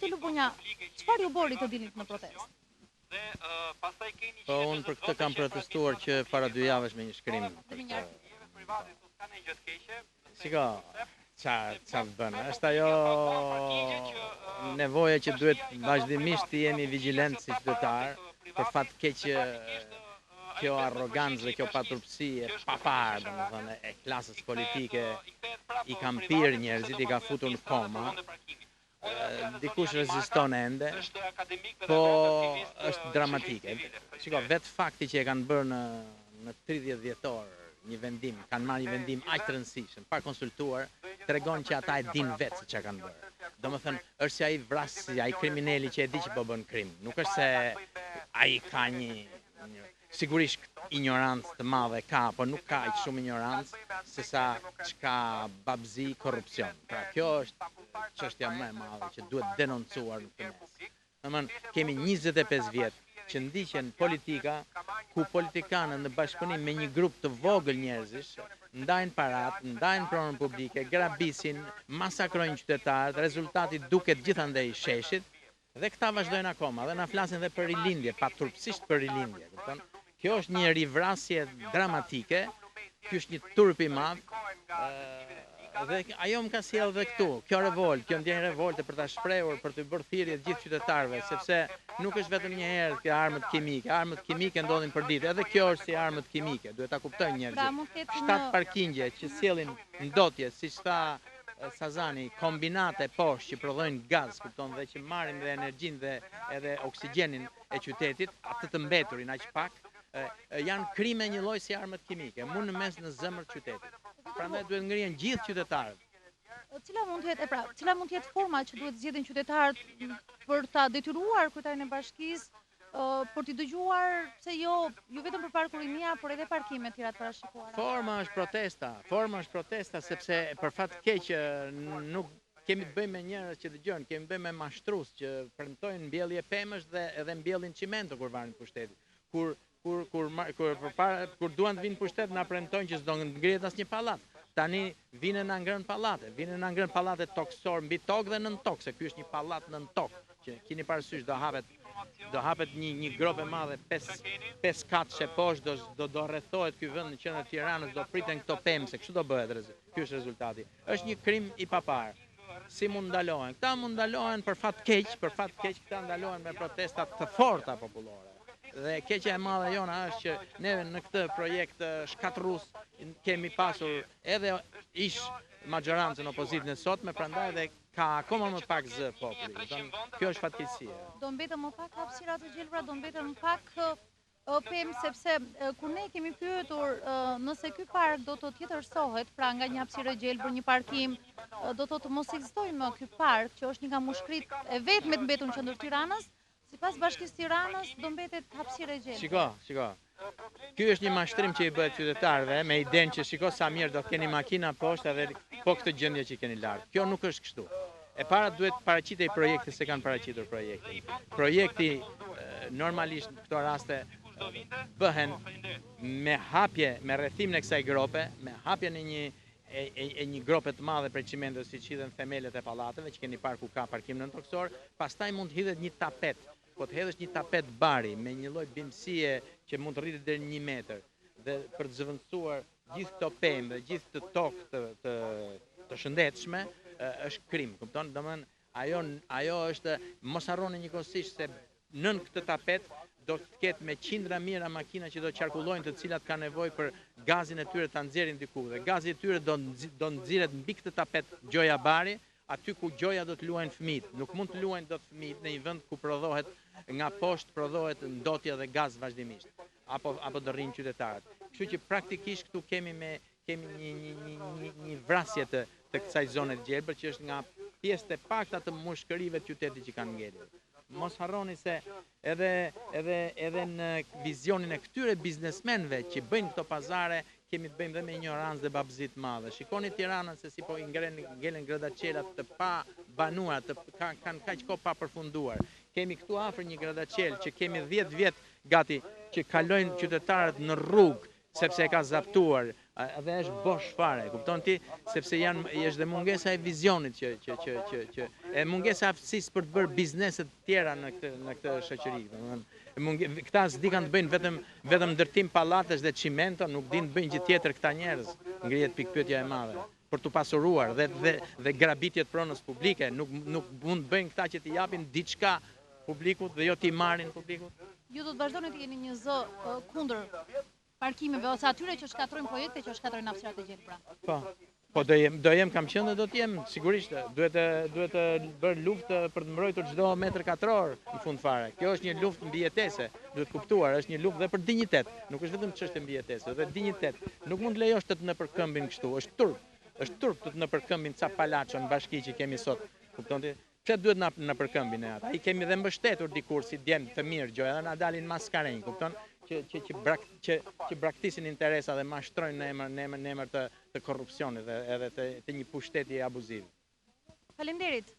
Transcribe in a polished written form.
Zoti Lubonja, çfarë ju bëri të dilnit në protestë? Po unë për këtë kam protestuar që para dy javësh me një shkrim për këtë. Shiko, ça ça të bën? Është ajo nevoja që duhet vazhdimisht të jemi vigjilent si qytetar, për fat të keq kjo arrogancë dhe kjo paturpësi e paparë, domethënë, e klasës politike i ka mpirë njerëzit, i ka futur në koma. Dikush reziston ende, po është dramatike. Shiko, vetë fakti që e kanë bërë në në 30 dhjetor një vendim, kanë marrë një vendim aq të rëndësishëm, pa konsultuar, tregon që ata e dinë vetë se çka kanë bërë. Domethënë, është si ai vrasësi, ai krimineli që e di që po bën krim. Nuk është se ai ka një Sigurisht injorancë të madhe ka, po nuk ka aq shumë injorancë se sa ç'ka babëzi, korrupsion. Pra kjo është çështja më e madhe që duhet denoncuar në këtë mes. Domethënë, kemi 25 vjet që ndiqen politika ku politikanët në bashkëpunim me një grup të vogël njerëzish ndajnë paratë, ndajnë pronën publike, grabisin, masakrojnë qytetarët, rezultati duket gjithandej sheshit, Dhe këta vazhdojnë akoma dhe na flasin dhe për rilindje, paturpësisht për rilindje, kupton? Kjo është një rivrasje dramatike, ky është një turp i madh, dhe ajo më ka sjellë dhe këtu, kjo revoltë, kjo ndjenjë revolte për ta shprehur, për të bërë thirrje të gjithë qytetarëve, sepse nuk është vetëm një herë kjo armët kimike, armët kimike ndodhin përditë, edhe kjo është si armët kimike, duhet ta kuptojnë Pra, njerëzit. mund të ketë një Shtatë parkingje që sjellin ndotje, siç tha Sazani, kombinate poshtë që prodhojnë gaz, kupton, dhe që marrin dhe energjinë dhe edhe oksigjenin e qytetit, atë të mbeturin aq pak, janë krime njëlloj si armët kimike, mu në mes në zemër të qytetit. Prandaj duhet ngrihen gjithë qytetarët. Cila mund të jetë, e pra, cila mund të jetë forma që duhet zgjedhin qytetarët për ta detyruar kryetarin e bashkisë për t'i dëgjuar, pse jo, jo vetëm për parku Rinia, por edhe parkime të tjera të parashikuara. Forma është protesta, forma është protesta sepse për fat të keq nuk kemi të bëjmë me njerëz që dëgjojnë, kemi të bëjmë me mashtrues që premtojnë mbjellje pemësh dhe edhe mbjellin çimento kur marrin pushtetin. Kur kur kur kur përpara kur duan të vinë pushtet na premtojnë që s'do ngrihet asnjë pallat. Tani vinë na ngrën pallate, vinë na ngrën pallate tokësor mbi tokë dhe nën tokë, se ky është një pallat nën tokë, që kini parasysh do hapet do hapet një një gropë e madhe 5 5 katëshe poshtë do do do rrethohet ky vend në qendër të Tiranës, do priten këto pemë se kështu do bëhet ky është rezultati. Është një krim i paparë. Si mund ndalohen? Këta mund ndalohen për fat keq, për fat keq këta ndalohen me protesta të forta popullore. Dhe keqja e madhe jona është që neve në këtë projekt shkatërrues kemi pasur edhe ish maxhorancën opozitën e sotme, prandaj edhe ka akoma më pak zë populli. Kupton? Kjo është fatkeqësia. Do mbeten më pak hapësira të gjelbra, do mbeten më pak pemë sepse kur ne kemi pyetur nëse ky park do të tjetërsohet, pra nga një hapësirë e gjelbër, një parkim, do të të mos ekzistojë më ky park, që është një nga mushkëritë e vetme të mbetur në qendër të Tiranës, sipas Bashkisë Tiranës do mbetet hapësirë e gjelbër. Shiko, shiko. Ky është një mashtrim që i bëhet qytetarëve me idenë që shiko sa mirë do të keni makina poshtë edhe po këtë gjendje që keni lart. Kjo nuk është kështu. E para duhet paraqitej projekti se kanë paraqitur projektin. Projekti normalisht në këto raste bëhen me hapje, me rrethimin e kësaj grope, me hapjen e një e, e, e një grope të madhe prej çimentos siç hidhen themelet e pallateve që keni parë ku ka parkim nëntokësor, pastaj mund të hidhet një tapet Po të hedhësh një tapet bari me një lloj bimësie që mund të rritet deri në një metër dhe për të zëvendësuar gjithë këto pemë dhe gjithë këtë tokë të të të shëndetshme, është krim, kupton? Domethënë ajo ajo është mos harroni njëkohësisht se nën këtë tapet do të ketë me qindra mijëra makina që do qarkullojnë të cilat kanë nevojë për gazin e tyre ta nxjerrin diku dhe gazi i tyre do do nxirret mbi këtë tapet gjoja bari Aty ku gjoja do të luajnë fëmijët. Nuk mund të luajnë dot fëmijët në një vend ku prodhohet nga poshtë prodhohet ndotje dhe gaz vazhdimisht. Apo apo do rrinë qytetarët. Kështu që praktikisht këtu kemi me kemi një një një një një vrasje të të kësaj zone të gjelbër që është nga pjesët e pakta të mushkërive të qytetit që kanë ngelur. Mos harroni se edhe edhe edhe në vizionin e këtyre biznesmenëve që bëjnë këto pazare Kemi të bëjmë dhe me injorancë dhe babëzi të madhe. Shikoni Tiranën se si po i ngren ngelen gradaçelat të pa banuara, të ka, kanë kaq kohë pa përfunduar. Kemi këtu afër një gradaçelë që kemi 10 vjet gati që kalojnë qytetarët në rrugë sepse e ka zaptuar. Edhe është bosh fare, kupton ti, sepse janë është dhe mungesa e vizionit që që që që që e mungesa e aftësisë për të bërë biznese të tjera në këtë në këtë shoqëri, domethënë munge, këta s'di kanë të bëjnë vetëm vetëm ndërtim pallatesh dhe çimento, nuk dinë të bëjnë gjë tjetër këta njerëz. Ngrihet pikëpyetja e madhe për t'u pasuruar dhe dhe dhe grabitje të pronës publike, nuk nuk mund të bëjnë këta që t'i japin diçka publikut dhe jo t'i marrin publikut. Ju do të vazhdoni të jeni një zë kundër parkimeve ose atyre që shkatërrojnë projekte që shkatërrojnë hapësirat e gjelbra. Po. Po do jem, do jem kam qenë dhe do të jem, sigurisht, duhet të duhet të bërë luftë për të mbrojtur çdo metër katror në fund fare. Kjo është një luftë mbijetese, duhet kuptuar, është një luftë dhe për dinjitet. Nuk është vetëm çështje mbijetese, dhe dinjitet. Nuk mund të lejosh të të nëpërkëmbin kështu, është turp. Është turp të të nëpërkëmbin ca palaço në bashki që kemi sot. Kupton ti? Pse duhet na nëpërkëmbin ne ata? I kemi dhe mbështetur dikur si djem të mirë gjoja dhe na dalin maskarenj, kupton? Që që që brak që që braktisin interesa dhe mashtrojnë në emër në emër në emër të të korrupsionit dhe edhe të të një pushteti abuziv. Faleminderit.